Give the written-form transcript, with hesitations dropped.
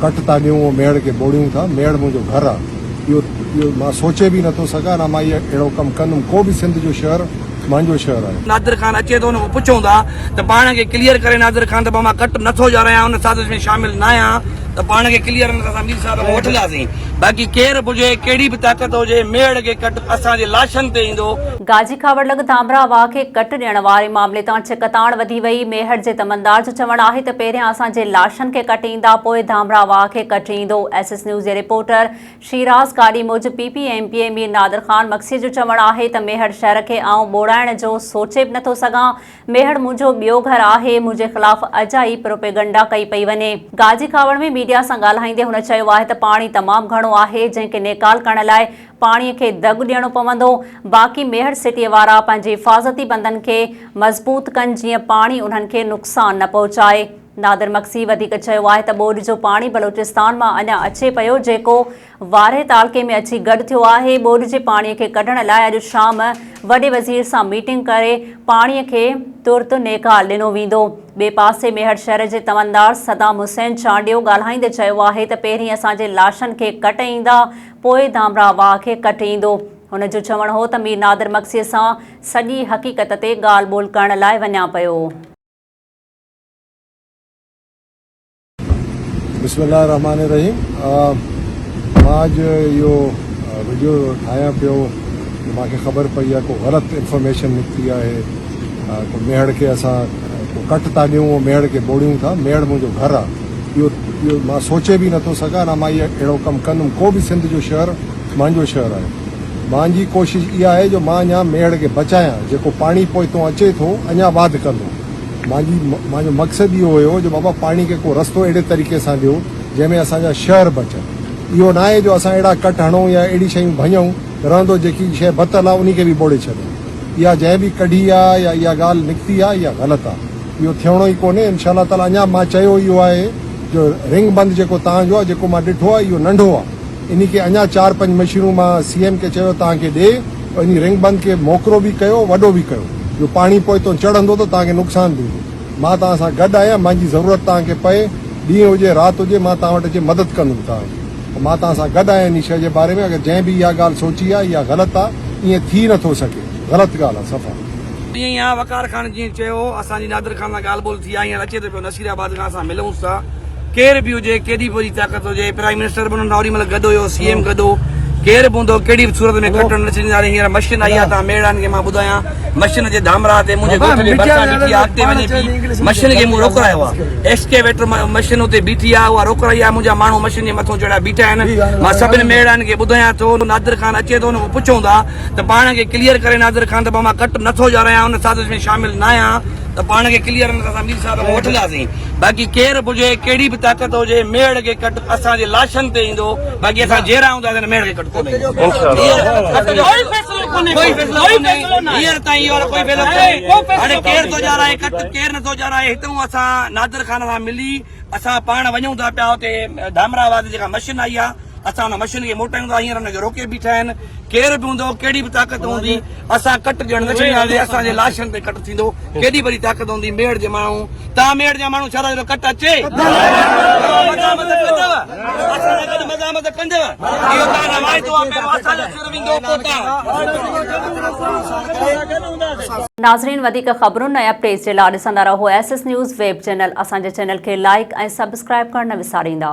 ڪٽ ٿا ڏيون اهو ميهڙ کي ٻوڙيون ٿا، ميهڙ منهنجو گهر آ، اهو اهو مان سوچي به نٿو سگهان نه مان اهو اهڙو ڪم ڪندم، ڪو به سنڌ جو شهر مانجو شهر آهي. نادر خان اچي ٿو ان کان پڇون ٿا ته پاڻ کي ڪليئر ڪري نادر خان ته مان ڪٽ نٿو ڄاڻايان ان سازش ۾ شامل ناهيان ته پاڻ کي ڪليئر اسان مير صاحب کان وٺنداسين باقي ڪير به هجي ڪهڙي به طاقت هجي ميهڙ کي ڪٽ اسان جي لاشن تي ايندو. گاجي کاوڙ لڳ ڌامراهه واهه کي ڪٽ ڏيڻ واري معاملي تان ڇڪتاڻ وڌي وئي، ميهڙ جي تمندار جو چوڻ آهي ته پهريان اسان جي لاشن کي ڪٽ ايندا پوء ڌامراهه واهه کي ڪٽ ايندو، ايس ايس نيوز جي رپورٽر شيراز گاڏهي موجب P P M P A Mir Nadir Khan Magsi جو چوڻ آهي ته ميهڙ شهر کي آئون ٻوڙائڻ جو سوچي به نٿو سگهان، ميهڙ منهنجو ٻيو گهر آهي، منهنجي خلاف اجائي پروپيگنڊا ڪئي پئي وڃي. گاجي کاوڙ ۾ ميڊيا سان ڳالهائيندي هن چيو آهي ته پاڻي تمام گهڻو آهي جنهن کي نيڪال ڪرڻ لاء پاڻي کي دڳ ڏيڻو پوندو، باقي ميهڙ سٽيء وارا پنهنجي حفاظتي بندن کي مضبوط ڪن جيئن پاڻي انهن کي نقصان نه پهچائي. نادر مگسي وڌيڪ چيو آهي ته ٻوڏ جو پاڻي بلوچستان مان اڃا اچي پيو جيڪو وارهه تعلقي ۾ اچي گڏ ٿيو آهي، ٻوڏ جي پاڻي کي ڪڍڻ لاء اڄ شام وڏي وزير سان ميٽنگ ڪري پاڻي کي ترت نيڪال ڏنو ويندو. ٻئي پاسي ميهڙ شهر جي تمندار صدام حسين چانڊيو ڳالهائيندي چيو آهي ته پهرين اسان جي لاشن کي ڪٽ ايندا پوء ڌامراهه واهه کي ڪٽ ايندو. هن جو چوڻ هو ته مير نادر مگسيء سان سڄي حقيقت تي ڳالهه ٻولهه ڪرڻ لاء وڃان پيو. بسم الله الرحمٰن الرحيم مان اڄ اهو وڊيو ٺاهيان پيو جو مان کي خبر پئي آهي ڪو غلط انفارميشن نڪتي آهي ڪو ميهڙ کي اسان ڪو ڪٽ ٿا ڏيون ميهڙ کي ٻوڙيون ٿا ميهڙ منهنجو گهر آهي اهو اهو مان سوچي به نٿو سگهان نه مان اهو اهڙو ڪم ڪندم ڪو به سنڌ جو شهر مانجو شهر آهي مانجي ڪوشش اها آهي جو مان اڃا ميهڙ کي بچايان جيڪو پاڻي پوئتون اچي ٿو اڃا واڌ ڪندو مانجي مانجو مقصد اهو هيو جو بابا پاڻي کي ڪو رستو اهڙي طريقي سان ڏيو جنهن ۾ اسان جا شهر بچن اهو ناهي جو اسان اهڙا ڪٽ هڻون يا اهڙي شيون ڀڃون رهندو جيڪي شيء بتل آهي انهي کي به ٻوڙي ڇڏيون اها جنهن به ڪڍي آهي يا اها ڳالهه نڪتي آهي اها غلط آهي. اهو ٿيڻو ئي ڪونهي انشاء الله تعالي اڃا مان چيو اهو آهي جو رنگ بند جيڪو توهان جو آهي جيڪو مان ڏٺو آهي اهو ننڍو آهي انهي کي اڃا چار پنج مشينون مان سي ايم کي چيو توهان کي ڏي انهي رنگ بند کي موڪرو به ڪيو وڏو به ڪيو جو پاڻي پوئتو چڙهندو ته توهان کي نقصان ٿيندو مان توهان سان گڏ آهيان مانجي ضرورت توهان کي پئي ڏينهن هجي رات هجي مان توهان وٽ اچي مدد ڪندم توهان جي مان توهان سان گڏ آهيان انهي شيء جي باري ۾ اگر جنهن به اها ڳالهه سوچي آهي اها غلط آهي ائين ٿي نٿو سگهي غلط ڳالهه آهي صفا. ائين ئي آ وقار خان جيئن چيو اسان جي نادر خان سان ڳالهه ٻولهه ٿي آ هينئر اچي ٿو پيو نصير آباد کان اسان ملئونس ٿا ڪير به هجي ڪيڏي به وڏي طاقت هجي پرائيم منسٽر به انهن سان اوڏي مهل گڏ هيو سي ايم گڏ هو ڪير به هوندو ڪهڙي به صورت ۾ کٽڻ نه ڇڏينداسين هينئر مشين آئي آ تان ميڙان کي مان ٻڌايان مشين جي ڌامراهه تي منهنجي ڳوٺ جي ڀرسان بيٺي آ اڳتي وڃي پي مشين کي مون روڪرايو آ ايڪسڪيويٽر مشين اتي بيٺي آ اها روڪرائي آ منهنجا ماڻهو مشين جي مٿون چڙهيا بيٺا آهن مان سڀني ميڙان کي ٻڌايان ٿو نادر خان اچي ٿو ان کان پڇون ٿا ته پاڻ کي ڪليئر ڪري نادر خان ته مان ڪٽ نٿو ڄاڻايان ان سازش ۾ شامل ناهيان ته پاڻ کي ڪليئر اسان مير صاحب کان وٺنداسين باقي ڪير به هجي ڪهڙي به طاقت هجي ميهڙ کي ڪٽ اسان جي لاشن تي ايندو باقي اسان جيئرا هونداسين ميهڙ کي ڪٽ ڪونه ايندو ڪٽ جو ڪوئي فيصلو ڪونهي ڪوئي فيصلو ڪونهي هينئر تائين اهو ڪوئي فيصلو ڪونهي هاڻي ڪير ٿو ڄاڻائي ڪٽ ڪير نٿو ڄاڻائي هتئون اسان نادر خان سان ملي اسان پاڻ وڃون ٿا پيا اتي ڌامراهه واري جيڪا مشين آئي آ اسان ان مشين کي موٽايون ٿا هينئر ان کي روڪي بيٺا آهن ڪير به هوندو ڪهڙي به طاقت هوندي اسان ڪٽ ڏيڻ نه ڇڏينداسين اسان جي لاشن تي ڪٽ ٿيندو ڪيڏي وڏي طاقت هوندي ميهڙ جي ماڻهو تان ميهڙ جا ماڻهو ڇا ٿا چئو ڪٽ اچي مزاحمت ڪندؤ اسان سان گڏ مزاحمت ڪندؤ اهو تان لاء واعدو آهي پهريون اسان جو سر ويندو پوء تان. ناظرين وڌيڪ خبرن ۽ اپڊيٽس جي لاء ڏسندا رهو S S news web channel اسان جي چينل کي لائيڪ ۽ سبسڪرائيب ڪرڻ نه وساريندا.